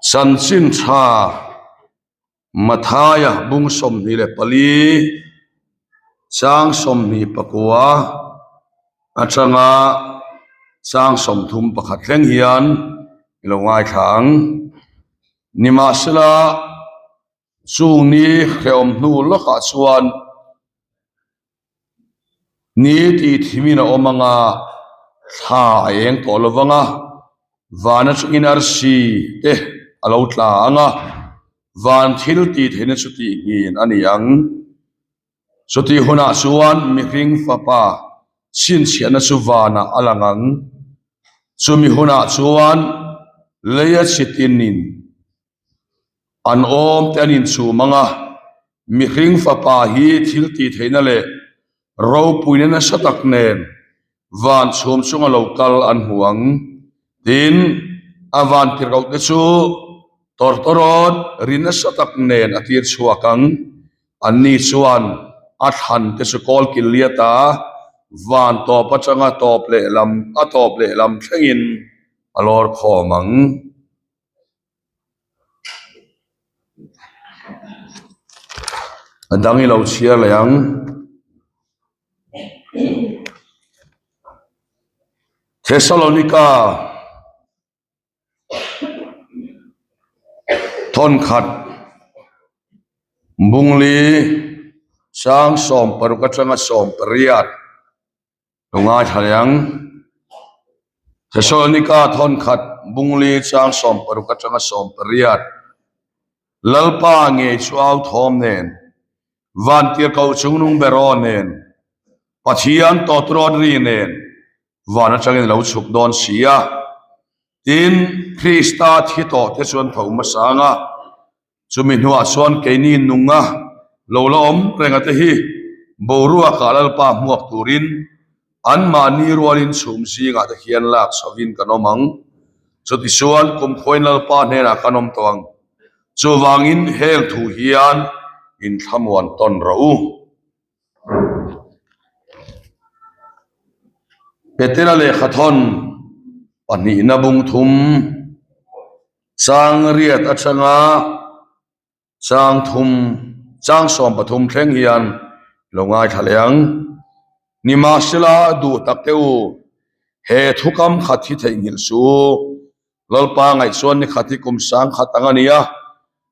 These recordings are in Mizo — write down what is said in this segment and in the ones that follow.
Chanchin tha Mathaia bung 24 chang 29 atanga chang 31 thleng hian i lo ngaithla ang. Nimahsela chung ni hrehawm hnu lawkah chuan Ni tih thimin a awm anga thla a eng tawh lo vang a, van atangin arsi te a lo tla ang a, van thil tih theihna chu tih nghin a ni ang. Chutih hunah chuan mihring fapa chhinchhiahna chu vanah a lang ang. Chumi hunah chuan leia chi tinin An awm te an inchhum ang a, mihring fapa hi thil tih theihna leh ropuina nasa tak nen van chhum chunga lo kal an hmu ang. Tin, a van tirhkoh te chu tawrtawrawt ri nasa tak nen a tir chhuak ang. Anni chuan a thlan te chu kawl kil liat a, van tawp atanga tawp lehlam a tawp lehlam thlengin a lawr khawm ang. A dang i lo chhiar leh ang. Thessalonika thawnkhat bungli sang 16 atanga 18. Lo ngaithla leh ang. Thessalonika thawnkhat bungli chang 16 atanga 18. Lalpa ngei chu au thawm nen, Vantirhkoh chungnung ber aw nen, Pathian tawtrawt ri nen van atangin a lo chhuk dawn si a. Tin, Krista thi tawh te chuan tho hmasa ang a. Chumi hnuah chuan keini nunga lo la awm renga te hi boruakah Lalpa hmuak turin anmahni rualin chhum zingah te hian lak chhovin kan awm ang. Chutichuan kumkhuain Lalpa hnenah kan awm tawh ang. Chuvangin heng thu hian inthlamuan tawn rawh u. Petera lehkhathawn pahnihna bung thum. Chang riat atanga chang thum chang 13 thleng hian lo ngaithla leh ang. Nimahsela duh tak te u, he thukam khat hi theihnghilh suh u. Lalpa ngaih chuan ni khat hi kum 1000 ang a ni a,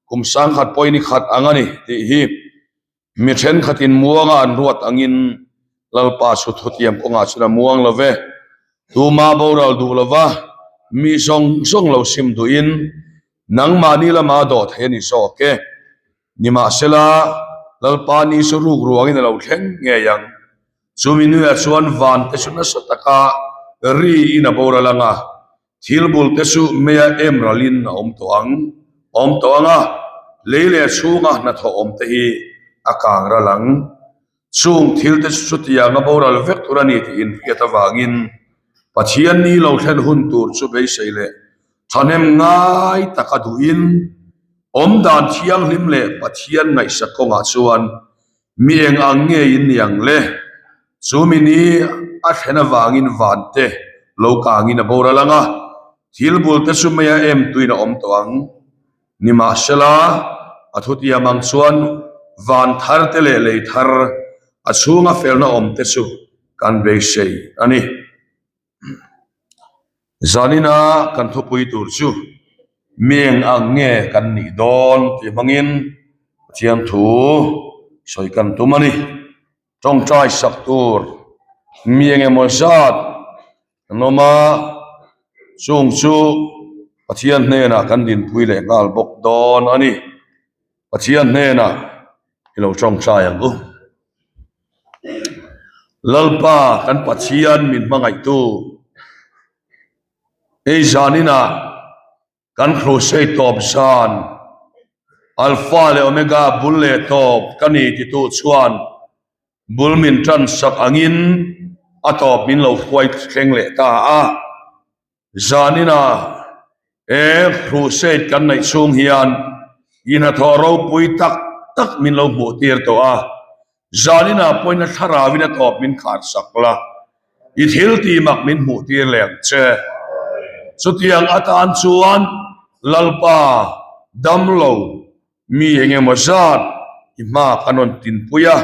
kum 1000 pawhin ni khat ang a ni tih hi Mi thenkhatin muanga an ruat angin Lalpa chu thutiam kawngah chuan a muang lo ve. Tuma boral duh lova mi zawng zawng lo sim duhin nangmahni lama dawh thei a ni zawk e. Nimahsela, Lalpa ni chu ruk ruangin a lo thleng ngei ang. Chumi nuiah chuan vante chu nasa taka riin a boral ang a, Thil bul te chu meia em ralin a awm tawh ang, awm tawh ang a, lei leh chhunga hnathawh awm te hi a kang ral ang. Chung thil te chu chutiang a boral vek tur a ni tih inhriat avangin Pathian ni lo thlen hun tur chu beisei leh thahnem ngai taka duhin awmdan thianghlim leh Pathian ngaihsak kawngah chuan Mi eng ang nge in ni ang le? Chu mi ni a thlen avangin van te lo kangin a boral ang a, thil bul te chu meia em tuin a awm tawh ang. Nimahsela, a thutiam ang chuan van thar te leh lei thar, a chhunga felna awm te chu kan beisei a ni. Zanina kan thupui tur chu mi eng ang nge kan nih dawn tih hmangin Pathian thu sawi kan tum a ni. Tawngtai sak tur mi eng emaw zat an awm a, chung chu Pathian hnenah kan dinpui leh nghal bawk dawn a ni. Pathian hnenah i lo tawngtai ang u. Lalpa kan Pathian min hmangaihtu hei zaninah kan crusade tawp zan Alpha leh Omega bul leh tawp ka ni titu chuan bul min tan sak angin a tawp min lo hruai thleng leh ta a. Zanina he crusade kan neih chhung hian i hnathawh ropui tak tak min lo hmuh tir tawh a, zanina pawhin a thlarauin a tawp min khar sak la, i thil tih mak min hmuh tir leh ang che. Chutiang atan chuan. Lalpa damlo mi engemaw zat i hma kan rawn tinpui a,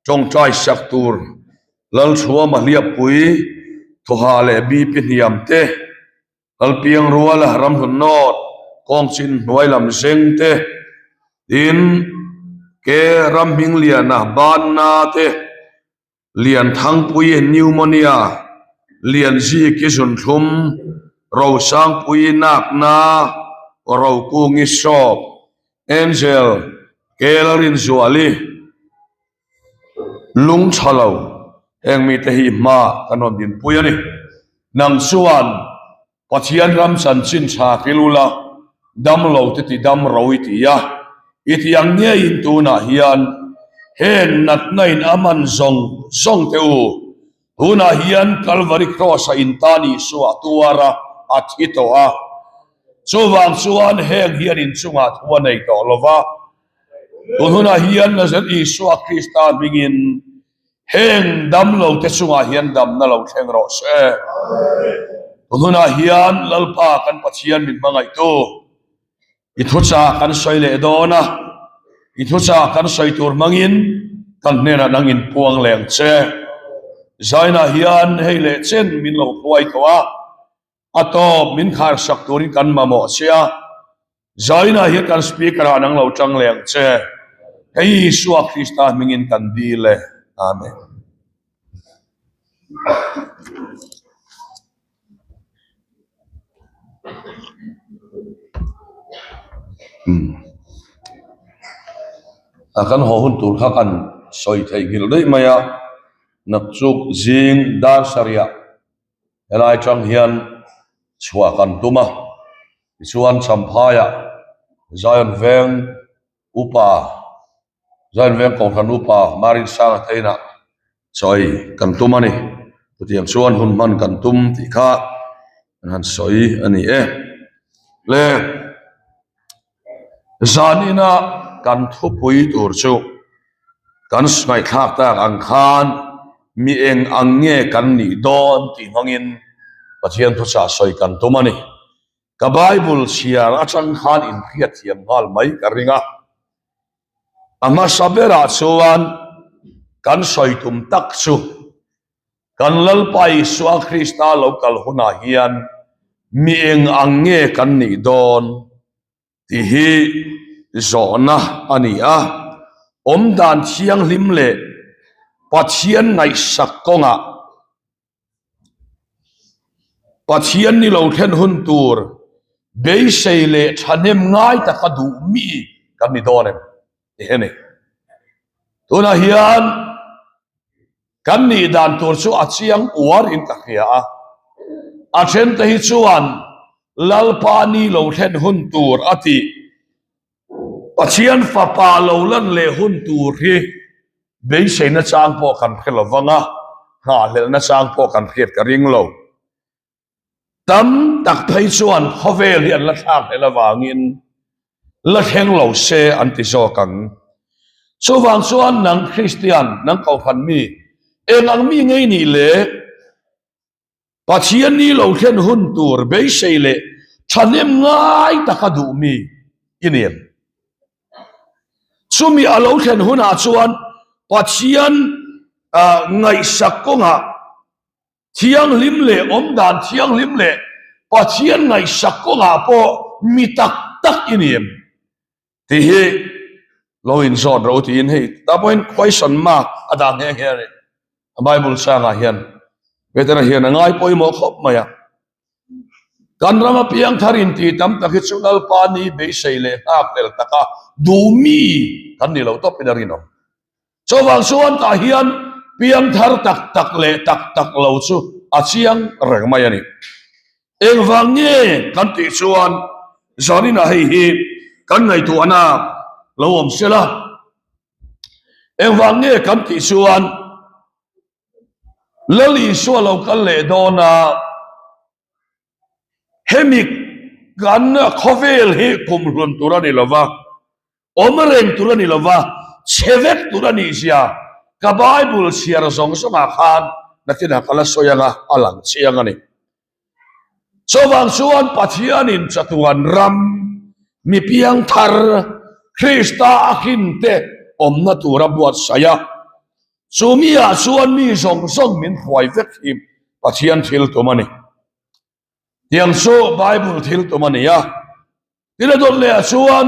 tawngtai sak tur Lalchhuama hliappui thawha leh BP hniam te, Kalpiang ruala ramhlun nawt kawngchin hnuai lam zeng te, tin ke ram hming liana banna te, Lianthangpui pneumonia, Lianziki zunthlum, Rosangpui nakna, Rokungi sawp, Angel, Kelrinzuali, Lungtha lo, heng mite hi hma kan rawn dinpui a ni. Nang chuan Pathian ram chanchin tha kil ula, damlo te ti dam ro i ti a, i ti ang ngeiin tunah hian heng natna in a man zawng zawng te u, tunah hian Kalvari Kraws ah in tan Isua a tuar a, a thi tawh a, chuvang chuan heng hian in chungah thu a nei tawh lo va, tun hunah hian Nazareth Isua Krista hmingin Heng damlo te chungah hian damna lo thleng rawh se. Tun hunah hian Lalpa kan Pathian min hmangaihtu i thuchah kan sawi leh dawn a, i thuchah kan sawi tur hmangin kan hnenah nang inpuang leh ang che. Zainah hian hei leh chen min lo hruai tawh a, A tawp min khar sak turin kan mamawh che a, Zainah hian kan speaker ah nang lo tang leh ang che. Hei Isua Krista hmingin kan dil e. Amen. A kan haw hun tur kha kan sawi theihnghilh daih mai a, nakchuk zing dar sarih ah Helai tang hian chhuah kan tum a, tichuan Champhaiah Zion Veng upa, Zion Veng Kohhran upa Marin Sanga te inah chawi kan tum a ni. Chutiang chuan hun hman kan tum tih kha kan han sawi a ni e. Le Zanina kan thupui tur chu kan ngaihthlak tak ang khan mi eng ang nge kan nih dawn tih hmangin Pathian thuchah sawi kan tum a ni. Ka Bible chhiar atang khan inhriatthiam nghal mai ka ring a. A hmasa berah chuan kan sawi tum tak chu Kan Lalpa Isua Krista lo kal hunah hian mi eng ang nge kan nih dawn tih hi zawhna a ni a. Awmdan thianghlim leh Pathian ngaihsak kawngah Pathian ni lo thlen hun tur beisei leh thahnem ngai taka duh mi kan ni dawn em tih hi a ni. Tunah hian. Kan nih dan tur chu a chiang uar in ka hria a, a then te hi chuan Lalpa ni lo thlen hun tur a tih, Pathian fapa lo lan leh hun tur hi beiseina chang pawh kan hre lo vang a, nghahhlelhna chang pawh kan hriat ka ring lo. Tam tak phei chuan khawvel hi an la thlak hlel avangin la thleng lo se an ti zawk ang. Chuvang chuan nang Kristian, nang Kohhran mi, eng ang mi ngei nih le Pathian ni lo thlen hun tur beisei leh thahnem ngai taka duh mi i ni em? Chumi a lo thlen hunah chuan Pathian ngaihsak kawngah Thianghlim leh awmdan thianghlim leh Pathian ngaihsak kawngah pawh mi tak tak i ni em? Tih hi lo inzawt ro tiin hei tah pawhin question mark a dah nghe nghe a ni. A Bible changah hian Petera hian a ngai pawimawh khawp mai a. Kan rama piangthar intih tam tak hi chu Lalpa ni beisei leh nghakhlel taka duh mi kan ni lo tawpin a rinawm. Chuvang chuan tah hian piangthar tak tak leh tak tak lo chu a chiang reng mai a ni. Engvang nge kan tih chuan zaninah hei hi kan ngaihtuahna lo awm sela. Engvang nge kan tih chuan Lal Isua lo kal leh dawn a, hemi kan khawvel hi kumhlun tur a ni lo va. Awm reng tur a ni lo va, chhe vek tur a nih zia ka Bible chhiar zawng zawngah khan nakinah ka la sawi anga a lang chiang a ni. Chuvang chuan Pathianin chatuan ram mi piangthar Krista a hlinte awmna tura buatsaih a, chumi ah chuan mi zawng zawng min hruai vek hi Pathian thil tum a ni. Tiang chu Bible thil tum a ni a. Tin a dawt leh ah chuan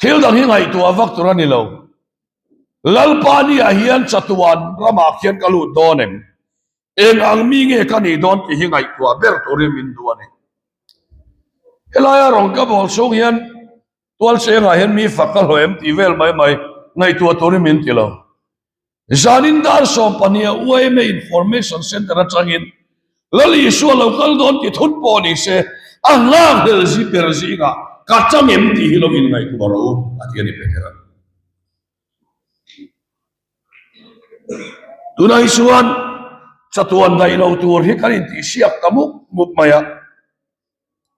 thil dang hi ngaihtuah vak tur a ni lo. Lalpa ni ah hian chatuan ramah khian ka lut dawn em? Eng ang mi nge ka nih dawn tih hi ngaihtuah ber turin min duh a ni. Helaia rawn ka bawl chhung hian tualchengah hian mi fak ka hlawh em tih vel mai mai ngaihtuah turin min ti lo. Zanin dar 12 ah YMA Information Centre atangin Lal Isua lo kal dawn ti thut pawh ni se a nghakhlel zi ber zingah ka chang em tih hi lo inngaihtuah rawh u a ti a ni Petera. Tunah hi chuan chatuan daih lo tur hi kan intihsiak ta mup mup mai a.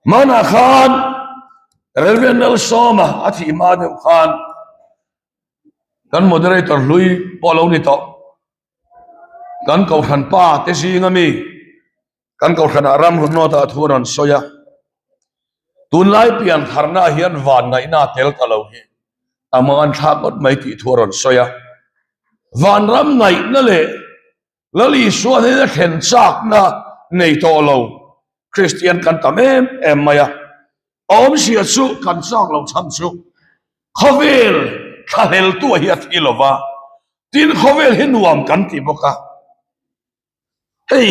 Hmanah khan Reverend Lalsawma a thih hma deuh khan kan moderator hlui pawh a lo ni tawh. Kan kohhran pa te zinga mi Kan kohhranah ram hnawtah thu a rawn sawi a, tunlai pian tharna hian van ngaihna a tel ta lo hi a mang an thlak ngawt mai tih thu a rawn sawi a. Vanram ngaihna leh Lal Isua hnena thlen chakna nei tawh lo Kristian kan tam em em mai a, a awmzia chu kan chak lo chhan chu khawvel thlahleltu hi a thi lo va, tin khawvel hi nuam kan ti bawk a. Hei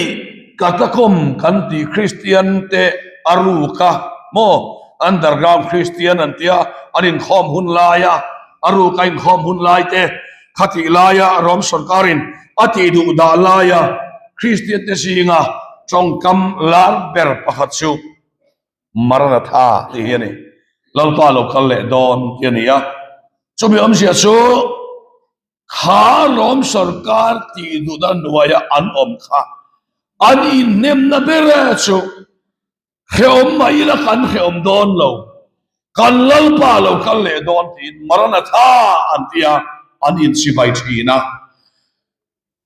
Catacomb kan tih Kristian te a ruk a maw underground Kristian an tia an inkhawm hun laia a ruk a inkhawm hun lai te khatih laia Rom sorkarin a tih duh dah laia Kristian te zinga tawngkam lar ber pakhat chu Maranatha tih hi a ni. Lalpa lo kal leh dawn tih a ni a, chumi awmzia chu Kha Rom sorkar tih duhna hnuaia an awm kha an inhnemna ber chu hrehawm mah ila kan hrehawm dawn lo, kan Lalpa lo kal leh dawn tiin Maranatha an ti a, an inchibai thin a.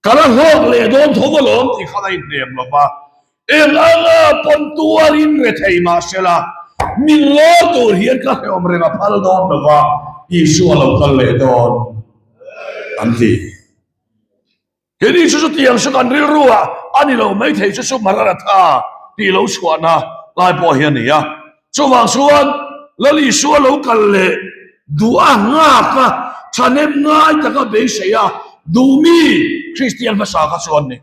Ka la hlawk leh dawn tho alawm tih khan a inhnem lo va, eng anga pawn tuarin rethei mah sela, min lawr tur hian ka hrehawm reng a phal dawn lo va, Isua lo kal leh dawn an ti. Keini chu chutiang chu kan rilru ah a ni lo maithei chu chu Maranatha tih lo chhuahna lai pawh hi a ni a. Chuvang chuan Lal Isua lo kal leh duh a nghak a, thahnem ngai taka beisei a duhmi Kristian hmasa kha chuan ni.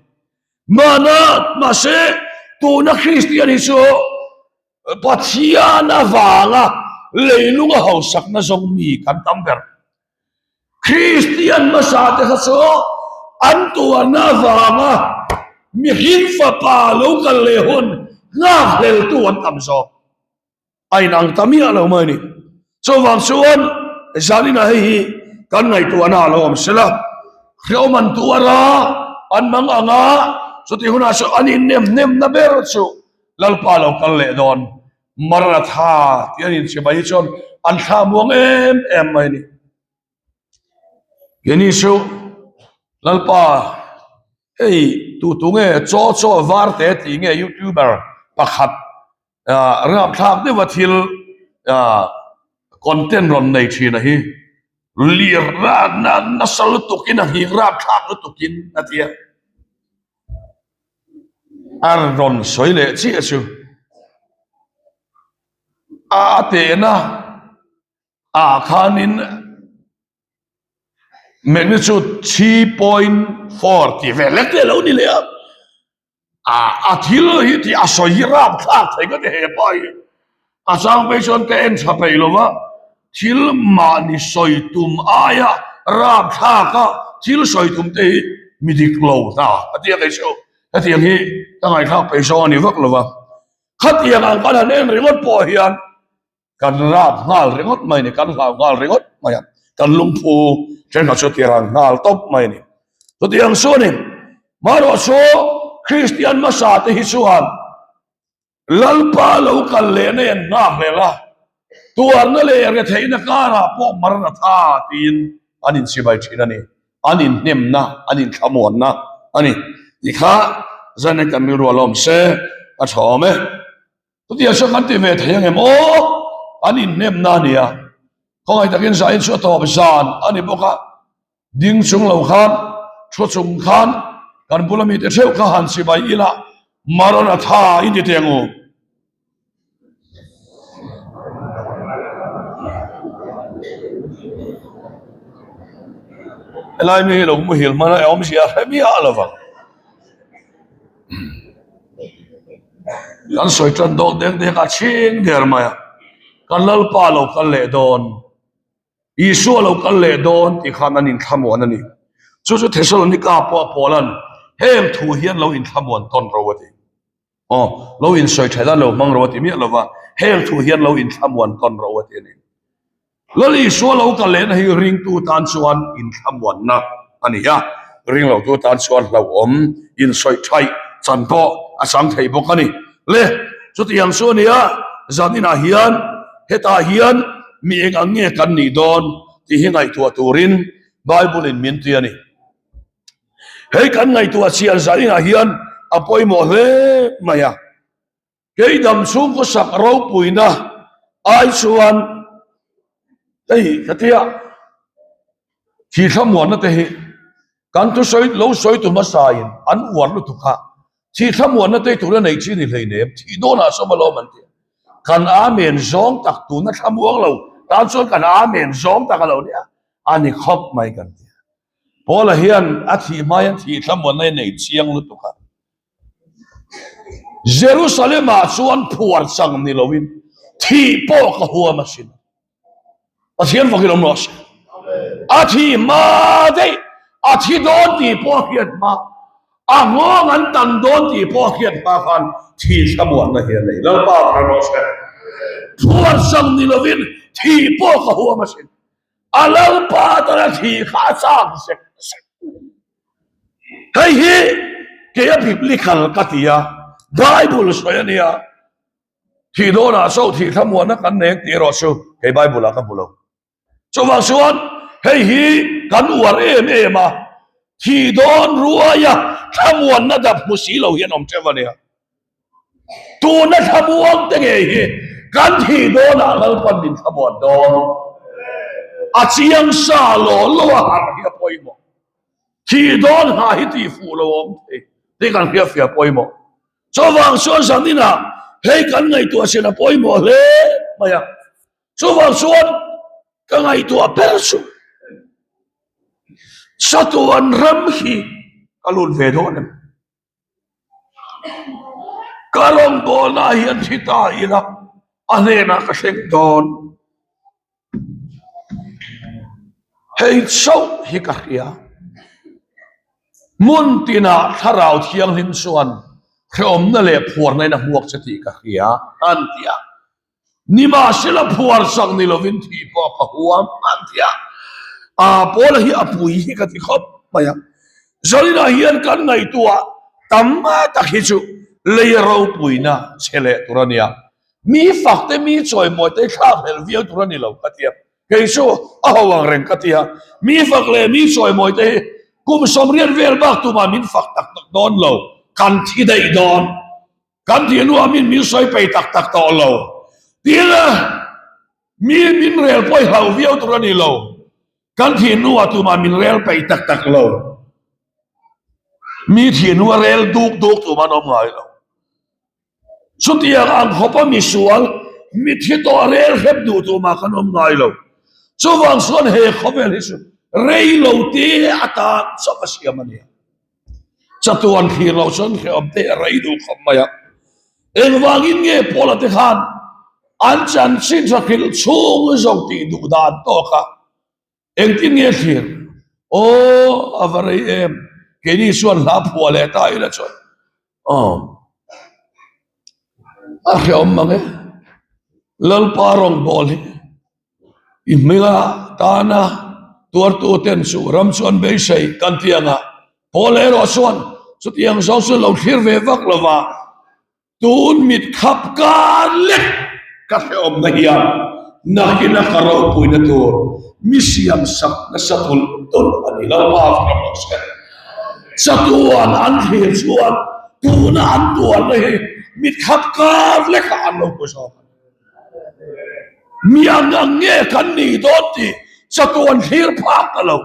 Mahna, mahse tuna Kristian hi chu Pathian avanga leilunga hausakna zawng mi kan tam ber. Kristian hmasa te kha chu an tuarna avanga mihring fapa lo kal leh hun nghakhleltu an tam zawk. A inang ta miah lo mai a ni. Chuvang chuan zaninah hei hi kan ngaihtuahna a lo awm sela, hrehawm an tuar a, an mang ang a, chutih hunah chu an innem hnemna ber chu Lalpa lo kal leh dawn. Maranatha tih an inchhe mai hi chuan an thla muang em em mai a ni. Keini chu Lalpa hei tu tu nge chaw chaw var te tih nge youtuber pakhat ah rapthlak deuha thil ah content rawn nei thin a hi lir nasa lutukin a nghing rapthlak lutukin a ti a. A rawn sawi leh chiah chu a tehna ah khanin magnitude 3.4 tih vel lek te a lo ni leh a, a thil hi tih a sawi hi rapthlak thei ka ti hepa hi a chang phei chuan ka en tha peih lo va thil mahni sawi tum aia rapthlak a thil sawi tum te hi mi dik lo hna a ti a kei chu hetiang hi ka ngaihthlak peih zawng a ni vak lo va khatiang ang kan han en ringawt pawh hian Kan rap nghal ringawt mai a ni, kan hlau nghal ringawt mai a, kan lungphu thenkhat chu tirang nghal tawp mai a ni. Chutiang chu a ni, marawh chu Kristian hmasa te hi chuan Lalpa lo kal leh na en nghak hlel a, tuarna leh retheihna karah pawh Maranatha tiin an inchibai thin a ni. An inhnemna, an inthlamuanna a ni. Tikha zanin kan rilru a lawm se. a tha awm e. Chutiang chuan kan ti ve thei ang em aw? An inhnemna a nia. Khawngaih takin zain chu a tawp zan a ni bawk a, ding chung lo khan, thu chung khan kan bula mite theuh kha han chibai ila Maranatha i ti teh ang u. Helai mi hi lo muhil hman a awmzia a hre miah lo vang. Kan sawi tan dawn deng deng a chhing der mai a, kan Lalpa lo kal leh dawn, Isua lo kal leh dawn tih khan an inthlamuan a ni. Chu chu Thesalonika pawh a Paula'n heng thu hian lo inthlamuan tawn ro a ti. Aw, lo insawi tha ila lo hmang ro a ti miah lova, heng thu hian lo inthlamuan tawn ro a ti a ni. Lal Isua lo kal lehna hi ringtu tan chuan inthlamuanna a ni a, ringlotu tan chuan hlauhawm insawi thaih chan pawh a chang thei bawk a ni. Le, chutiang chu a ni a, zan inah hian hetah hian mi eng ang nge kan nih dawn tih hi ngaihtuah turin Bible in min ti a ni. Hei kan ngaihtuah chian zan inah hian a pawimawh hle mai a. Kei dam chhung khawsak ropuina ai chuan hei ka tia thi thlamuanna te hi kan thusawi lo sawi tu hmasa in an uar lutuk a, thi thlamuanna te tura nei chi ni hleinem thih dawnah sawm alawm an ti a, kan amen zawng tak tuna thlamuang lo tan chuan kan amen zawng tak alo nia a ni khawp mai kan ti a. Paula hian a thih hma hian thih thlamuanna hi nei chiang lutuk a. Jerusalem-ah chuan phuar chang ni loin thih pawh ka huam asin. Pathian fakin awm rawh se. A thi hma daih, a thi dawn tih pawh a hriat hma, a nghawng an tan dawn tih pawh a hriat hma khan thi thlamuanna hi a nei. Lalpa fakin rawh se. Phuar chang ni loin thih pawh ka huam asin. A Lalpa tana thih kha a chak zek zek. Hei hi kei a biblical ka ti a, Bible sawi a nia. Thih dawnah chauh thih thlamuanna kan nei ang tih erawh chu kei Bible ah ka hmu lo. Chuvang chuan hei hi kan uar em em a, thih dawn ruaia thlamuanna dap hmu si lo hian awm teuh a nia. Tuna thlamuang te ngei hi kan thih dawnah Lalpan min thlamuan dawn. A chiang sa law law a harh hi a pawimawh. Thih dawn hna hi tih fuh lo awm thei tih kan hriat fiah pawimawh. Chuvang chuan zan inah hei kan ngaihtuah sin a pawimawh hle mai a. Chuvang chuan ka ngaihtuah ber chu chatuan ram hi ka lut ve dawn em? Ka rawngbawlna hian thi ta ila a hnenah ka thleng dawn. Hei chauh hi ka hria. Hmun tinah thlarau thianghlim chuan hrehawmna leh phuarna in a hmuak che tih ka hria an ti a. Nimahsela phuar sak ni lovin thih pawh ka huam an ti a, aa Paula hi a pui hi ka ti khawp mai a. Zaninah hian kan ngaihtuah tam tak hi chu lei ropuina che leh tur a nia. Mi fak te mi chawimawi te hi thlak hlelh viau tur a ni lo ka ti a. Kei chu a ho ang reng ka ti a, mi fak leh mi chawimawi te hi kum 80 vel bak tumah min fak tak tak dawn lo, kan thi daih dawn. Kan tih nuamin min sawi pei tak tak tawh lo. Tin, mi min rel pawh i hlauh viau tur a ni lo. Kan thih hnuah tumah min rel pei tak tak lo. Mi thih hnua rel duk duk tumah an awm ngai lo. Chutiang ang khawpa misual, mithi tawh rel hrep duh tumah kan awm ngai lo. Chuvang chuan he khawvel hi chu rei lo te atan chauh a siam a nia. Chatuan thlir loh chuan hrehawm te a rei duh khawp mai a. Engvangin nge Paula te khan an chanchin tha hrilh chhung zawng tih duh dan tawk a, engtin nge thlir? Aw, a va rei em, keini chuan hla phuah leh ta ila chuan aw, a hrehawm mang e, Lalpa rawngbâwl hi. I hminga tana tuartu ten chu ram chu an beisei kan ti ang a, Paul erawh chuan chutiang zawng chu lo thlir ve vak lo va, tun mit khap kar lek ka hrehawmna hian nakina ka ropuina tur mi siam sak nasa tulh tulh a ni lo a ram rawh se. Chatuan an thlir chuan tuna an tuarna hi Mit khap kar lekah an lo hmu zawk a ni. Mi ang ang nge kan nih dawn tih chatuan thlir phak ta lo.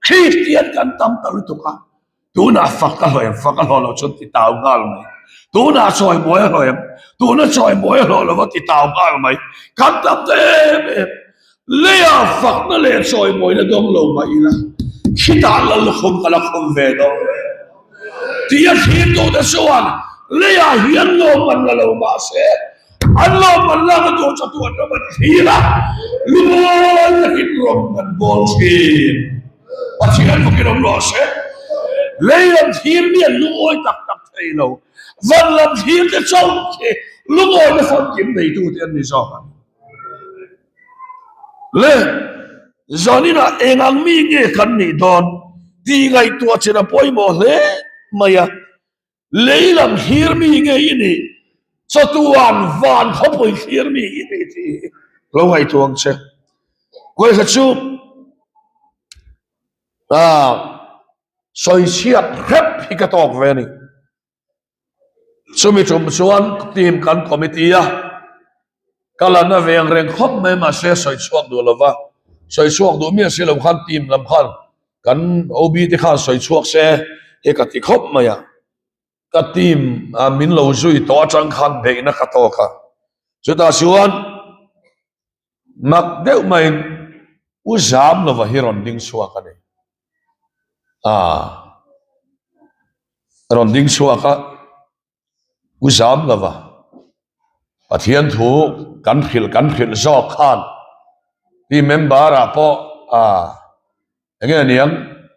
Kristian kan tam ta lutuk a. Tunah fak a hlawh em? Fak a hlawh loh chuan ti tau nghal mai. Tunah chawi mawi a hlawh em? Tuna chawi mawi a hlawh lova ti tau nghal mai. Kan tam ta em em. Leiah fakna leh chawi mawina dawng lo mah ila, khitah lal lukhum ka la khum ve dawn. Tia thirtute chuan leiah hian lawm an la lo mah se, an lawm an lak a tur chatuan ram an thlir a, lungawi takin rawng an bawl thin. Pathian bawkin awm rawh se. Lei lam thlir mi an lungawi tak tak thei lo. Van lam thlir te chauh khi lungawina famkim neitute an ni zawk ang. Le, zaninah eng ang mi nge kan nih dawn tih ngaihtuah chin a pawimawh hle mai a. Lei lam thlir mi nge i nih? Chatuan van khawpui thlir mi i nih tih hi lo ngaihtuah ang che. Kuaikha chu sawichhiat hrep hi ka tawk ve a ni. Chumi tum chuan team kan committee a, ka la na ve ang reng khawp mai mahse sawi chhuak duh lova, sawi chhuak duh miah si lo khan team lam khan kan OB te khan sawi chhuak se hi ka ti khawp mai a, ka team a min lo zui tawh atang khan beihna ka tawk a, chutah chuan mak deuh maiin u zam lova hi rawn ding chhuak a ni. Aaa rawn ding chhuak a. U zam lova Pathian thu kan hrilh kan hrilh zawk khan team member ah pawh ah enge niang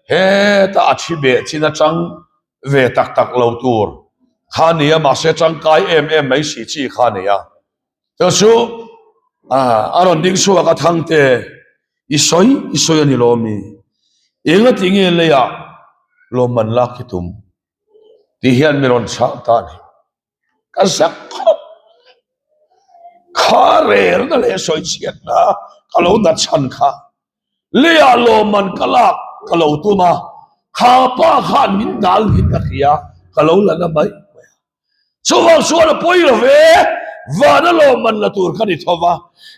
heta a thi beh chin atang ve tak tak lo tur kha a ni a mahse tangkai em em mai si chi kha a ni a chu chu ah a rawn ding chhuak a Thangte i sawi i sawi a ni lo mi engati nge leiah lawmman lak hi tum. Ti hian mi rawn chhang ta a ni. Ka zak khawp. Kha relna leh sawichhiatna ka lo nat chhan kha. Leiah lawmman ka lak ka lo tum a, kha pa khan min dal niin ka hria, ka lo la na mai mai a. Chuvang chuan a pawi lo ve, vana lawmman la tur ka ni tho va,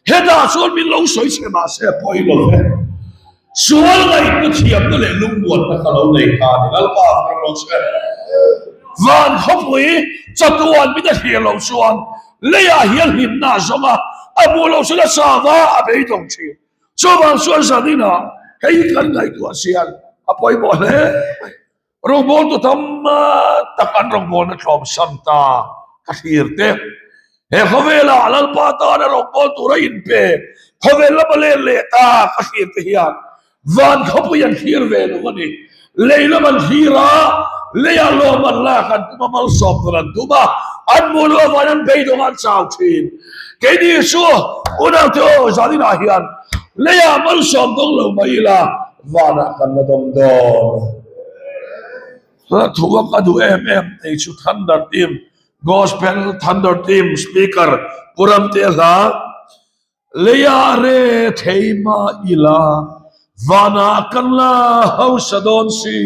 hetah chuan min lo sawi chhe mah se a pawi lo ve. Sual ngaihna thiamna leh lungmuanna ka lo nei ta a ni. Lalpa ka ram rawh che. Van khawpui chatuan min a thlir loh chuan leiah hian hlimna a zawng a, a hmuh loh chuan a chau a, a beidawng thin. Chuvang chuan zaninah hei hi kan ngaihtuah chian a pawimawh hle mai. Rawngbawltu tam tak an rawngbawlna tlawmsam ta ka thlir te. He khawvelah Lalpa tana rawngbâwl tura inpe khawvel lama len leh ta ka thlir te hian van khawpui an thlir ve lo a ni. Lei lam an thlir a, leiah lawm an lak an tum a, malsawm tur an tum a, an hmuh loh avangin an beidawng an chau thin. Keini chu unaute aw zaninah hian leiah malsawm dawng lo mai ila, Vanah kan la dawm dawn. Hla thu a ka duh em em tei chu Thunder Team, Gospel Thunder Team Speaker Pu Ramte hla Leia re thei mah ila vanah kan la hausa dawn si.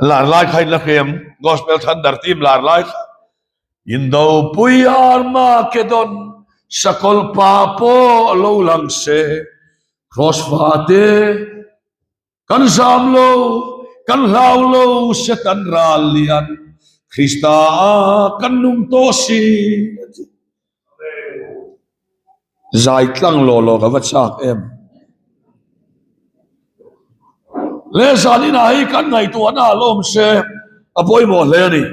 Lar lai kha in la hriam Gospel Thunder Team lar lai kha Indopui Armageddon sakawlh pa pawh lo lang se Cross fate kan zam lo, kan hlau lo, Satan ral lian Krista ah kan nung tawh si a ti. Zai tlang law law ka va chak em. Le zan inah hi kan ngaihtuahna a lawm se a pawimawh hle a ni.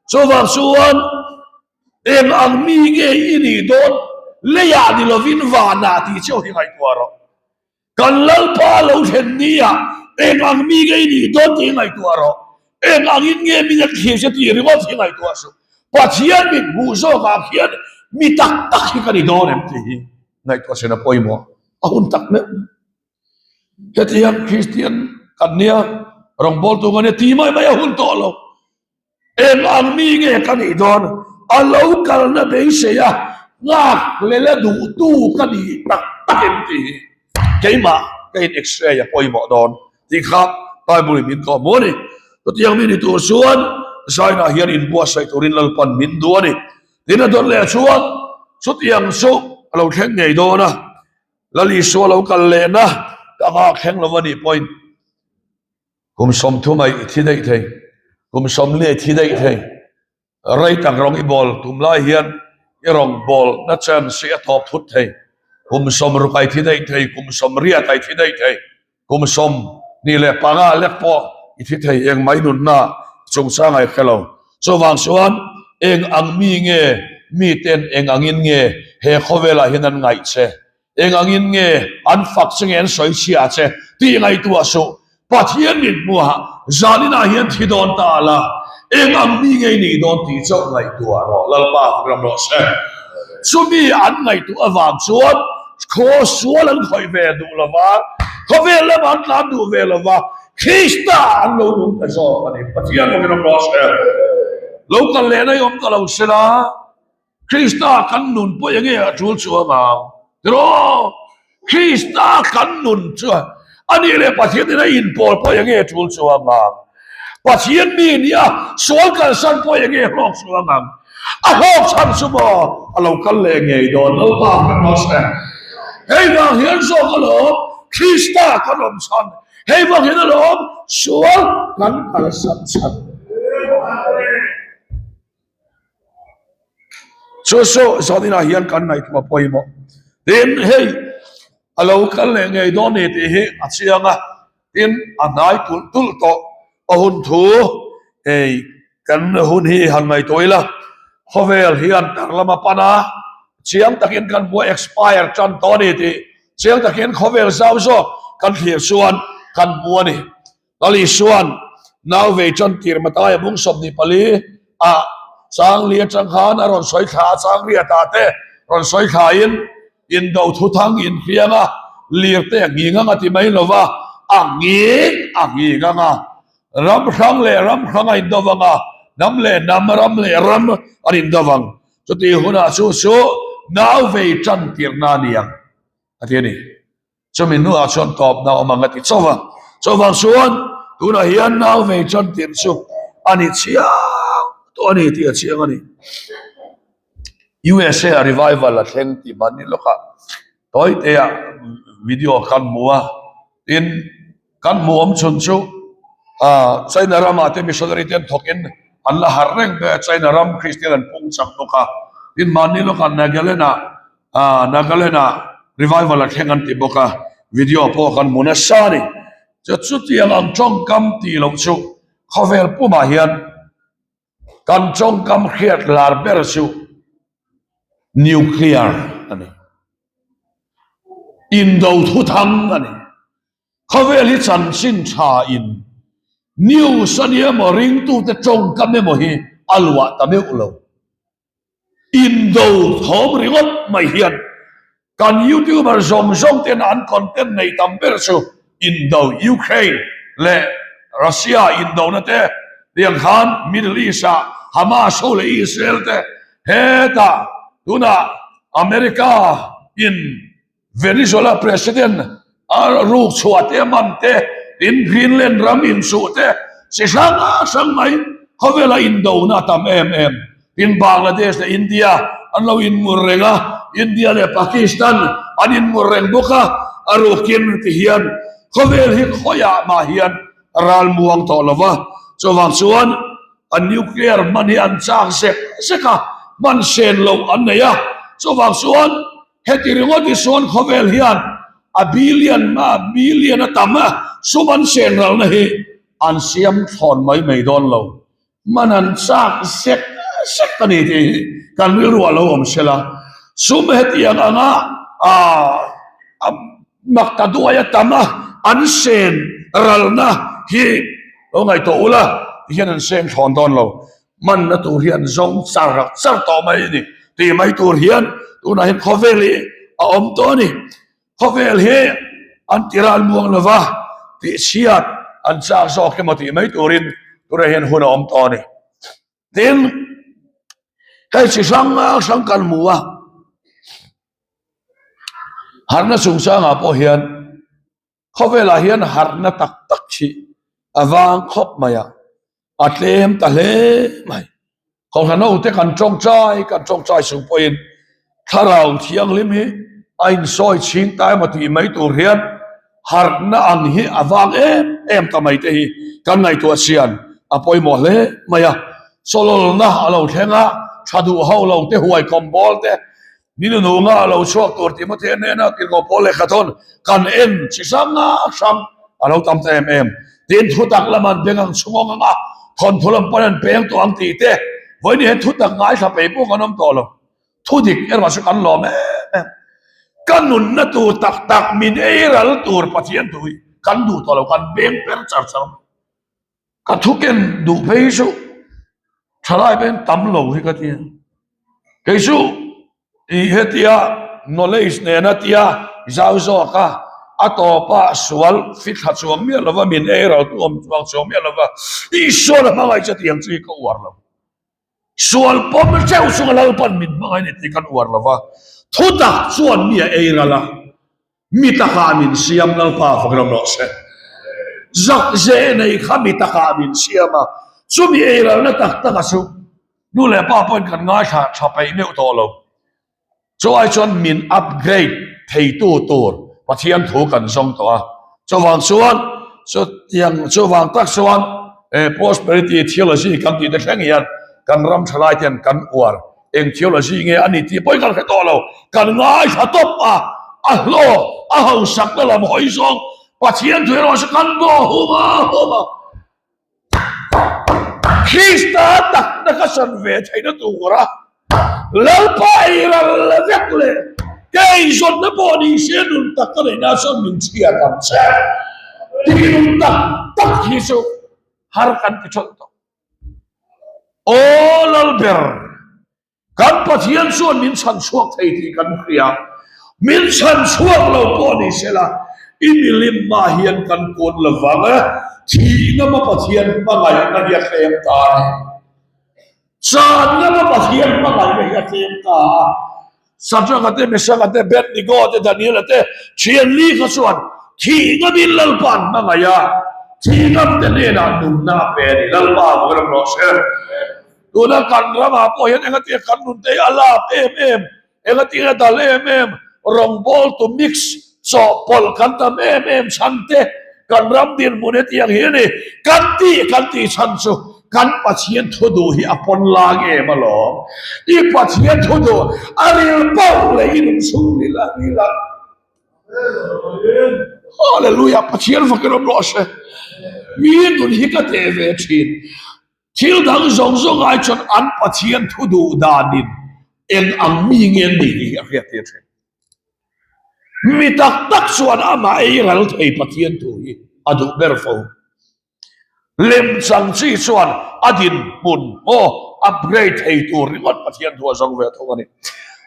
Chuvang chuan Eng ang mi nge i nih dawn? Leiah ni lovin vanah tih chauh hi ngaihtuah rawh. Kan Lalpa lo thlen nia eng ang mi nge i nih dawn tih hi ngaihtuah rawh. Eng angin nge min an thlir che tih ringawt hi ngaihtuah suh. Pathian mit hmuh zawkah khian mi tak tak hi ka ni dawn em tih hi ngaihtuah sen a pawimawh a hun tak meuh. Hetiang Kristian kan nia rawngbawltu kan nia tih mai mai a hun tawh lo. Eng ang mi nge ka nih dawn? A lo kalna beisei a, nghak lela duhtu ka nih tak tak em tih hi keimah ka in x-ray a pawimawh dawn tih kha Bible in min kawh hmu a ni. Chutiang mi ni tur chuan. Zainah hian inbuatsaih turin Lalpan min duh a ni. Tin a dawt leh chuan chutiang chu a lo thleng ngei dawn a, Lal Isua lo kal lehna ka nghak thleng lo a nih pawhin kum 30 ai i thi daih thei, kum 40 ai thi daih thei. Rei tak rawng i bawl tum lai hian i rawng bawl na chance hi a tawp thut thei. Kum 60 ai thi daih thei, kum 80 ai thi daih thei, kum 25 lek pawh i thi thei eng mai nunna chungchang ai hre lo. Chuvang chuan eng ang mi nge miten eng angin nge he khawvelah hian an ngaih che? Eng angin nge an fak che nge an sawi chhia che tih ngaihtuah suh. Pathian mit hmuhah zaninah hian thi dawn ta la, eng ang mi nge i nih dawn tih chauh ngaihtuah rawh, Lalpa ram rawh se. Chumi an ngaihtuah avang chuan khaw sual an khawih ve duh lo va, khawvel lamah an tlan duh ve lo va, Krista an lo nung ta zawk a ni. Pathian rawng ram rawh se. Lo kal lehna i awm ta lo sela. Krista kan nun pawh enge a tul chuang ang tiraw? Krista kan nun chuan a nih leh Pathian ina inpawl pawh enge a tul chuang ang? Pathian mi nia sual kalsan pawh enge hlawk chuang ang? A hlawk chhan chu maw a lo kal leh ngei dawn Lalpa kan rawh se. Hei vang hian zawk alawm Krista kan awm chhan, hei vang hian alawm sual kan kalsan chhan. Chu chu zaninah hian kan ngaihtuah pawimawh. Tin, hei a lo kal leh ngei dawn ni tih hi a chiang a, tin a hnai tulh tulh tawh a hun thu hei kan hun hi han ngaihtuah ila, khawvel hian tar lama pan a, chiang takin kan hmu a expire tan tawh a ni tih chiang takin khawvel zau zawk kan thlir chuan kan hmu a ni. Lal Isua'n nau vei tan tir Matai a bung 24 ah chang li atang khan a rawn sawi thla a, chang riat ah te rawn sawi thla in indo thuthang inhliang a, lir te a nghing ang a ti mai lova, a nghing a nghing ang a, ram hrang leh ram hrang a indo vang a, hnam leh hnam, ram leh ram an indo vang. Chutih hunah chu chu nau vei tan tirna a ni ang a ti a ni. Chumi hnuah chuan tawpna awm ang a ti chauh a. Chuvang chuan tunah hian nau vei tan tir chu a ni chiang tawh a ni tih a chiang a ni. USA a revival a thleng tih mahni lawkah tawite ah video kan hmu a, tin kan hmu awm chhun chu China ramah te missionary te an thawkin an la harh reng ber a, China ram Christian an pung chak bawk a, tin mahni lawkah Nagaland ah Nagaland ah revival a thleng an ti bawk a, video pawh kan hmu nasa a ni. Chu chutiang ang tawngkam tih loh chu khawvel pumah hian kan tawngkam hriat lar ber chu nuclear a ni. Indo thuthang a ni. Khawvel hi chanchin tha in news a ni emaw ringtute tawngkam emaw hi a luah ta meuh lo. Indo thawm ringawt mai hian kan youtuber zawng zawng ten an content nei tam ber chu Indo Ukraine leh Russia indona te tiang khan Middle East ah Hamas ho leh Israel te hetah tunah America in Venezuela President a ruk chhuah te, man te, tin Greenland ram inchuh te, chi hrang hrang mai khawvela indona a tam em em. Tin Bangladesh leh India an lo inmur reng a, India leh Pakistan an inmur reng bawk a, a rukin ti hian khawvel hi khawiah mah hian ral muang tawh lo va, chuvang chuan a nuclear hman hi an chak zek zek a, hman sen loh an nei a, chuvang chuan Heti ringawt hi sawn khawvel hian a billion a million a tam a sum an sen ralna hi an siam thlawn mai mai dawn lo. Man an chak zek zek a ni tih hi kan rilru ah lo awm sela. Sum hetiang anga a mak ta duai a tam a an sen ralna hi lo ngaihtuah ula tihian an seng thlawn dawn lo. Hmanna tur hi an zawng char char tawh mai a ni tih mai tur hian tunah hian khawvel hi a awm tawh a ni. Khawvel hi an ti ral muang lo va, tih chhiat an chak zawk emaw tih mai turin tunah hian hun a awm tawh a ni. Tin, hei chi hrang hrang kan hmu a, harhna chungchangah pawh hian khawvelah hian harhna tak tak hi a vang khawp mai a. A tlem ta hle mai. Kohhran hote kan tawngtai kan tawngtai chung pawhin thlarau thianghlim hi a insawi chhing ta emaw tih mai tur hian harhna ang hi a vang em em ta mai te hi kan ngaihtuah chian a pawimawh hle mai a. Chawlawlna a lo thleng a, tha duh ho lo te huai kawm bawl te Ni nununga a lo chhuak tur tih maw thei hnena tirhkoh pawl lehkha thawn kan en chi hrang hrang a lo tam ta em em. Tin, thutak lam an beng ang chhungawng ang a, thawnthu lam pawn an peng tawh ang tih te, vawiin hian thutak ngaithla pei pawh kan awm tawh lo. Thudik erawh chu kan lawm em em. Ka nunna tur tak tak min ei ral tur Pathian thu hi kan duh tawh lo, kan beng per char char mai. Ka thu ken duh phei chu thalai pawhin tam lo hi ka ti a, kei chu tih hetia knowledge nena tia zau zawk a, a tawpa sual fithla chuang miah lova min ei ral tu awm chuang chuang miah lova Isual a hmangaih che tih ang chu hi ka uar lo. Sual pawm teuh chunga Lalpan min hmangaih a ni tih kan uar lova, thutak chuan mi a ei ral a. Mi takah min siam Lalpa fak ram rawh se. Zak ze nei kha mi takah min siam a, chumi eiralna tak tak a chu nu leh pa pawhin kan ngaithla tha peih meuh tawh lo. Chu ai chuan min upgrade theitu tur Pathian thu kan zawng tawh a, chuvang chuan chutiang chuvang tak chuan prosperity theology kan tih te thleng hian kan ram thalai ten kan uar Eng theology nge a ni tih pawhin kan hre tawh lo. Kan ngaithla tawp a, a hlawh, a hausakna lam hawi zawng Pathian thu erawh chu kan bawh hum a, hum a. Krista takna ka san ve theihna tura Lalpa ei ral vek leh kei zawnna pawh ni se nun tak ka neihna chuan min chhiat ang che. Tih nun tak tak hi chu har kan ti ṭawlh tawh. Aw Lalber, kan Pathian chuan min chhan chhuak thei tih kan hria. Min chhan chhuak lo pawh ni sela, i milim mah hian kan kun lo vang e, thihna ma Pathian hmangaihna hi a tlem ta a ni. Channa ma Pathian hmangaihna hi a tlem ta a. Sadraka te, Mesaka te, Abednego te, Daniela te thian li kha chuan thih ngamin Lalpa an hmangaih a, thih ngam te hnenah nunna a pe a ni. Lalpa a ram rawh se. Tuna kan ramah pawh hian engatinge kan nun te hi a lap em em, engatinge a dal em em, rawngbawltu mix chawhpawlh kan tam em em chhan te, Kan ram dinhmun hetiang hi a ni. Kan tih kan tih chhan chu kan Pathian thu duh hi a pawn lang em alawm. I Pathian thu duh a ril pauh leh i nun chhung ril a ril ang. Hallelujah Pathian fakin awm rawh se. Mi nun hi ka teh ve thin. Thil dang zawng zawng ai chuan an Pathian thu duh danin eng ang mi nge an nih tih hi a hriat tir thin. Mi tak tak chuan amah ei ral thei Pathian thu hi a duh ber fo. Lemchang chi chuan a dinhmun maw upgrade thei tur ringawt Pathian thu a zawng ve thung a ni.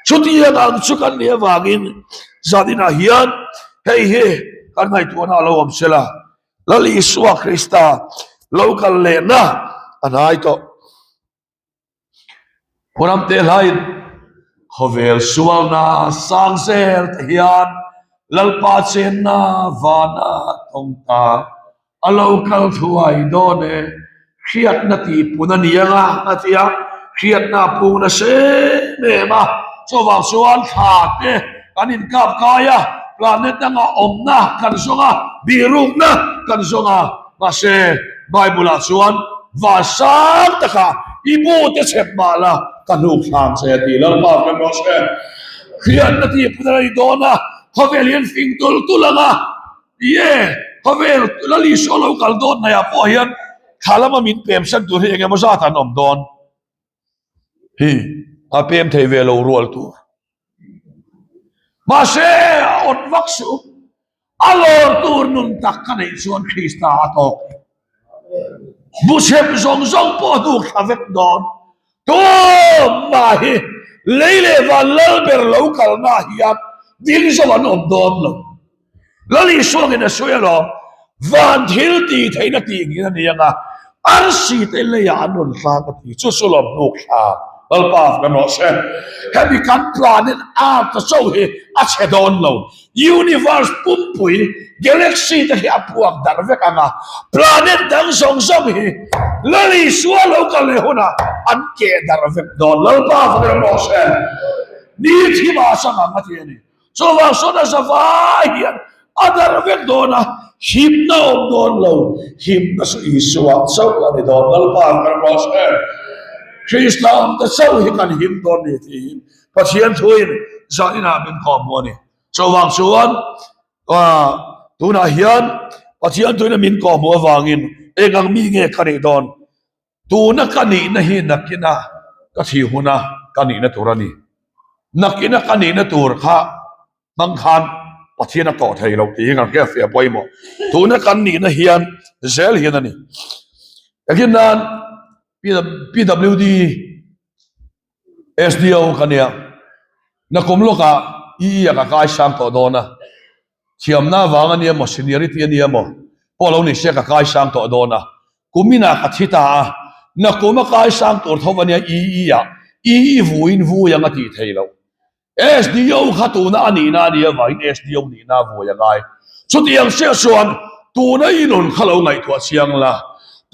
Chutiang ang chu kan nih avangin zaninah hian hei hi kan ngaihtuahna a lo awm sela, Lal Isua Krista lo kal lehna a hnai tawh. Huram te hlain khawvel sualna sang zel te hian Lalpa chenna vana tawng ta a lo kal thuai dawn e, hriatna tihpun a ni ang a, a ti a, hriatna a pung nasa em em a, chuvang chuan thla te kan inkap kai a, planet danga awmna kan zawng a, bihrukna kan zawng a. Mahse, Bible-ah chuan van sang takah i bute chhep mah la, ka hnuk thlang che a ti. Lalpa kan rawh se. Hriatna tih phun a nei dawn a, khawvel hian fing tul tul ang a. Ie, khawvel Lal Isua lo kal dawn hnaihah pawh hian thla lama min pem san tur hi eng emaw zat an awm dawn. Hi, a pem thei ve lo rual tur. Mahse, a awt vak suh. A lawr tur nun tak ka neih chuan Krista a tawk. Buchhep zawng zawng pawh a hnuk thla vek dawn. Tumah hi lei leh van lal ber lo kalna hian ding zo an awm dawn lo. Lal Isuangin a sawi alawm, van thil tih theihna tih ngin a ni ang a, arsi te leiah an rawn hlang a ti. Chu chu lawm hnuk thla Lalpa kan rawh se. Hemi kan planet Earth chauh hi a chhe dawn lo. Universe pumpui, galaxy te hi a puak darh vek ang a. Planet dang zawng zawng hi Lal Isua lo kal leh hunah an keh darh vek dawn. Lalpa kan rawh se. Ni thimah a chang ang a ti a ni. Chuvang sawn a za vai hian a darh vek dawn a, himna awm dawn lo, himna chu Isua chauh a ni dawn. Lalpa kan rawh se. Krista awmte chauh hi kan him dawn ni tiin Pathian thuin zaninah min kawm hmu a ni. Chuvang chuan tunah hian Pathian thuin a min kawm hmu avangin eng ang mi nge ka nih dawn? Tuna ka nihna hi nakina ka thih huna ka nihna tur a ni. Nakina ka nihna tur kha hmang khan Pathian a tawh thei lo tih hi kan hriat fiah pawimawh. Tuna kan nihna hian zel hian a ni. Engtin nan PWD SDO ka nia. Nakum lawkah EE a ka kaisang tawh dawn a. Thiamna avang a nia maw, seniority a nia maw pawh lo ni se ka kaisang tawh dawn a, kuminah ka thi ta a, nakum a kaisang tur tho a nia EE ah, EE vuiin vui ang a tih theih loh. SDO kha tuna a nihna a nih avangin SDO nihna a vui a ngai. Chutiang chiah chuan tuna i nun kha lo ngaihtuah chiang la,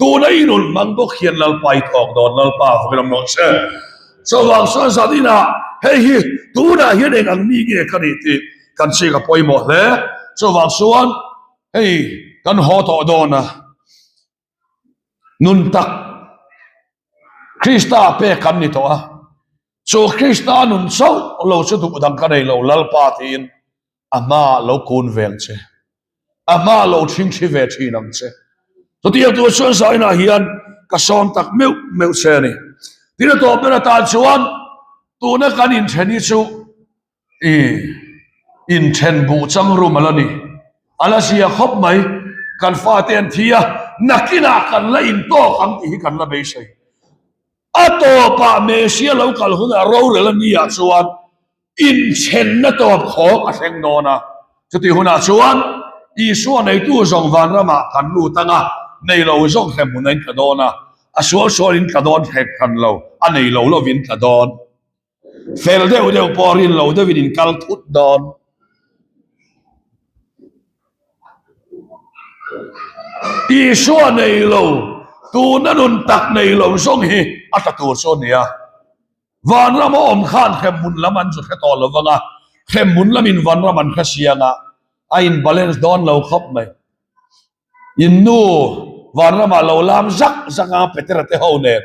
tuna i nun hmang bawk hian Lalpa i thawk dawn, Lalpa vakin awm rawh che. Chuvang chuan zaninah hei hi tunah hian eng ang mi nge ka nih tih Kan chik a pawimawh hle. Chuvang chuan hei kan haw tawh dawn a, nun tak Krista pek kan ni tawh a, chu Krista nun chauh lo chu duh dang ka nei lo Lalpa tiin a hmaah lo kun ve ang che. A hma lo thingthi ve thin ang che. Chutiang tur chuan zainah hian ka sawm tak meuh meuh che a ni. Tin a tawp ber atan chuan tuna kan inthen hi chu I inthen buh chang rum a la ni. A la zia khawp mai. Kan fate an thi a, nakinah kan la intawk ang tih hi kan la beisei. A tawpah Messiah lo kal hunah rorel a nia chuan inthenna tawp khawk a thleng dawn a. Chutih hunah chuan Isua neitu zawng vanramah kan lut ang a, nei lo zawng hremhmun a intla dawn a, a sual sualin tla dawn hrek hran lo, a nei lo lovin tla dawn. Fel deuh deuh pawh rin lo deuhin in kal thut dawn. Isua nei lo, tuna nun tak nei lo zawng hi a tla tur chu a ni a. Vanram a awm khan hremhmun lam an zu hre tawh lo vang a, hremhmun lamin vanram an hre siang a, a in balance dawn lo khawp mai. In nu vanramah lo lam zak zak ang a Petera te ho nen.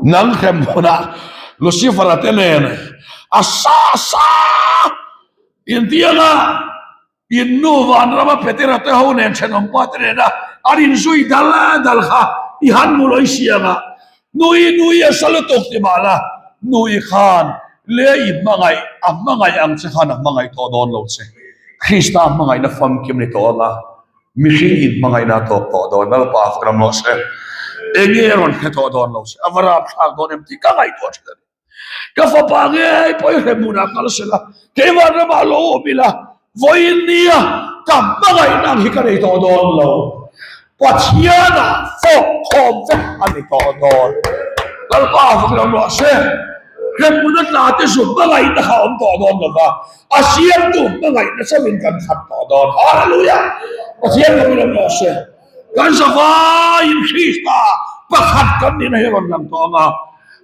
Nang hrem hunah Lucifer-a te nen a sa sa intianga in nu vanrama Petera te ho nen thenawmpa te nena an inzui dal dal kha i han mu lawi siang a, Nui nui a sa lutuk ti mah la, nui khan le i hmangaih a hmangaih ang che khan a hmangaih tawh dawn lo che. Krista hmangaihna famkim ni tawh anga Mihring in hmangaihna a tawp tawh dawn, Lalpa fak ram rawh se. Enge a rawn hre tawh dawn lo se, a va rapthlak dawn em tih ka ngaihtuah thin a ni. Ka fapa ngei pawh i hre hmunah kal se la, keimah ramah lo awm ila, vawiin nia ka hmangaihna ang hi ka nei tawh dawn lo. Pathianah fawk khawm vek a ni tawh dawn. Lalpa fak ram rawh se. Hremhmun a tla te chu hmangaihna kha a awm tawh dawn lo va. A siamtu hmangaihna chauhin kan khat tawh dawn. Hallelujah! Pathian lo in awm rawh se. Kan zavaiin Krista pakhat kan nihna hi a rawn lang tawh ang a,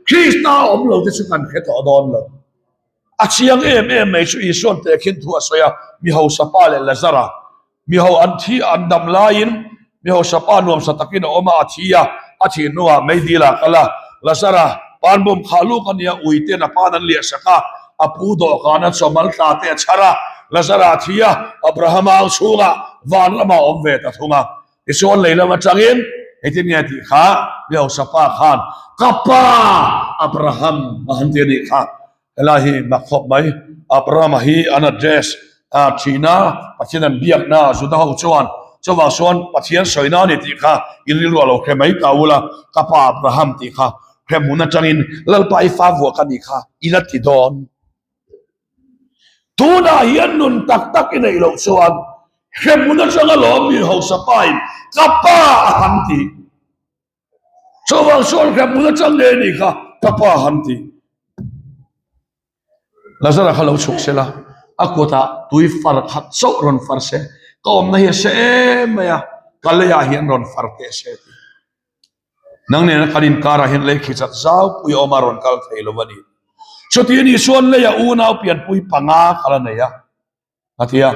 Krista awm lo te chu kan hre tawh dawn lo. A chiang em em mai chu Isua'n tehkhin thu a sawi a, mi hausa pa leh Lazara Mi ho an thi an dam laiin mi hausa pa nuamsa takin a awm a, a thi a, a thih hnuah meidil ah kal a, Lazara pan bawm khah luk a nia, ui ten a pan an liah sak a, a pu dawhkan a chawmal tla te a chhar a, Lazara a thi a, Abrahama ang chhungah vanramah a awm ve ta thung a. Tichuan lei lam atangin engtin nge tih kha mi hausa pa khan ka pa Abraham a han ti a nih kha. Helai hi mak khawp mai. Abrahama hi an address a thihna, Pathian an biakna Juda ho chuan chuvang chuan Pathian sawina a ni tih kha i rilru a lo hre mai ta ula, ka pa Abraham tih kha hre hmun atangin Lalpa i fa vuah ka nih kha i la ti dawn. Tunah hian nun tak tak i neih loh chuan hre hmun atanga lawm mi hausa pain ka pa a han ti. Chuvang chuan hremhmun atang ngei anih kha ka pa han ti. Lazara kha lo chhuk se la, a kutah tui far khat chauh rawn far se, ka awmna hi a se em mai a, ka leiah hian rawn far teh se ti. Nang nena kan inkarah hian lei khichat zaupui a awm a rawn kal thei lo a ni. Chuti anih chuan leia unau pianpui panga kha la nei a. A ti a,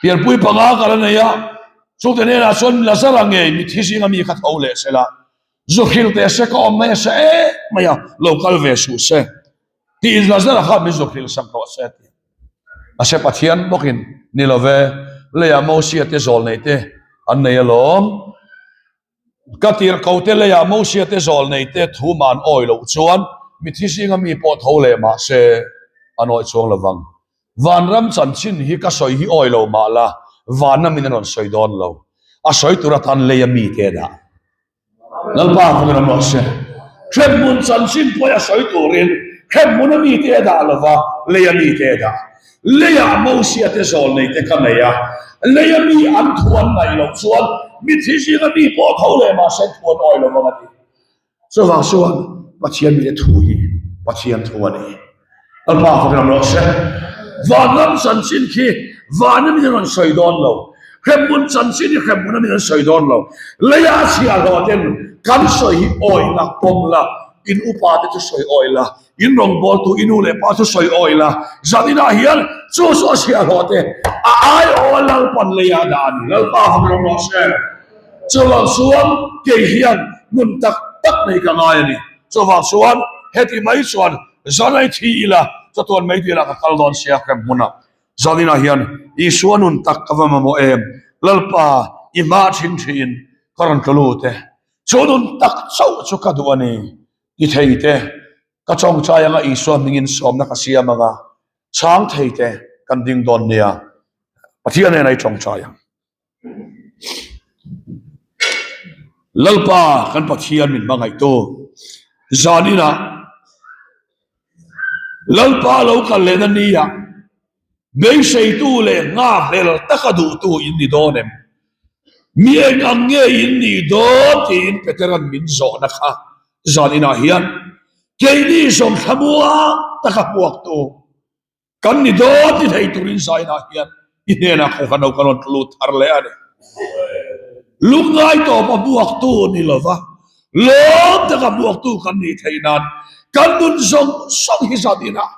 Pianpui panga ka la nei a, chungte hnenah chuan Lazara ngei mitthi zinga mi kha tho leh se la, zu hrilh teh se ka awm mai a se em mai a, lo kal ve suh se, tiin Lazara kha min zu hrilh sak rawh se a ti a. Mahse Pathian bawkin, Ni lo ve, leiah Mosia te zawl nei te an nei alawm. Ka tirhkote leiah Mosia te zawl neite thu man awi loh chuan mithi zinga mi pawh tho leh mah se an awih chuang lo vang. Vanram chanchin hi ka sawi hi awi lo mah la, vana min a rawn sawi dawn lo. A sawi tur atan leia mite dah. Lalpa vawin ram rawh se. Hremhmun chanchin pawh a sawi turin hremhmuna mite a dah lo va, leia mite a dah. Leiah Mosia te zawl nei te ka nei a, leia mi an thu an ngaih loh chuan mitthi zinga mi pawh tho leh mahse thu an awi lo vang a ti. Chuvang chuan Pathian mite thu hi Pathian thu a ni. Lalpa fak ram rawh se. Vanram chanchin khi vana min an rawn sawi dawn lo. Hremhmun chanchin hi hremhmuna min an sawi dawn lo. Leia chhiahhlawh ten kan sawi hi awi la, pawm la, in upa te chu sawi awi la, In rawngbawltu i nu leh pa chu sawi awi la, zan inah hian chu chu a chhiahhlawh te a aiawh a Lalpan leiah dah a ni. Lalpa fak rawng rawh se. Chuvang chuan kei hian hmun tak tak nei ka ngai a ni. Chuvang chuan heti mai chuan zan ai thi ila chatuan mai dilah ka kal dawn sia hrem hmunah. Zan inah hian Isua nun tak ka va mamawh em? Lalpa i hma thin thin ka rawn tlu lut e. Chu nun tak chauh chu ka duh a ni. I thei te, ka chawngchai anga Isua hmingin sawmna ka siam anga chhang thei te kan ding dawn nia, Pathian nen a i chawngchai ang. Lalpa kan Pathian min hmangaihtu zan inah Lalpa lo kal lehna nia Beiseitu leh nghakhlel taka duhtu in ni dawn em? Mi eng ang nge in nih dawn tiin Petera'n min zawhna kha zan inah hian keini zawng thlamuang taka hmuaktu kan ni dawn ti thei turin zainah hian i hnenah kawngka no ka rawn tlu thar leh a ni. Lungngai tawpa hmuaktu ni lova Lawm taka hmuaktu kan nih theih nan kan nun zawng zawng hi zan inah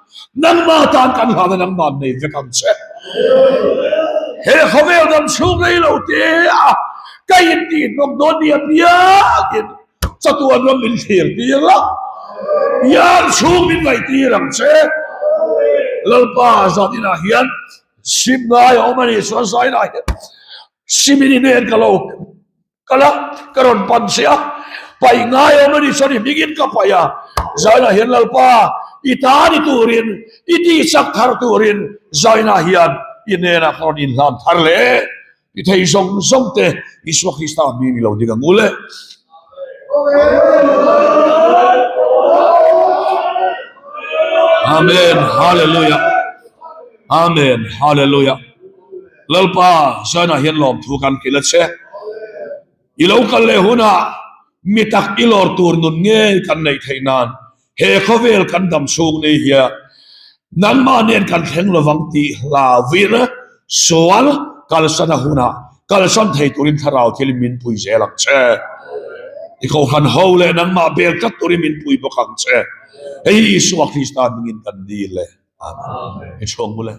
nangmah tan kan hlan a nangmah nei vek ang che. He khawvel dam chhung rei lo te a ka intih hnawk dawn nia piangin chatuan ram min thlir tir la, piang chhung min ngaih tir ang che. Lalpa zan inah hian sim ngai a awm a nih chuan zainah hian simin i nen ka lo Kal a, ka rawn pan che a, paih ngai awm a ni chuan i hmingin ka paih a, Zainah hian Lalpa i ta ni turin, i tihchak thar turin Zainah hian i hnenah ka rawn inhlan thar leh ti thei zawng zawng te Isua Krista hming i lo ding ang u le. Amen Hallelujah Amen Hallelujah. Lalpa, Zainah hian lawmthu kan hrilh a che. I lo kal leh hunah mi tak i lawr tur nun ngei kan neih theih nan he khawvel kan dam chhung ni hian nangmah nen kan thleng lovang tih hlauin sual kalsan a hunah kalsan thei turin thlarau thil min pui zel ang che. I kohhran ho leh nangmah bel tlat turin min pui bawk ang che. Hei hi Isua Krista hmingin kan dil e. Amen. I chhawng mu le.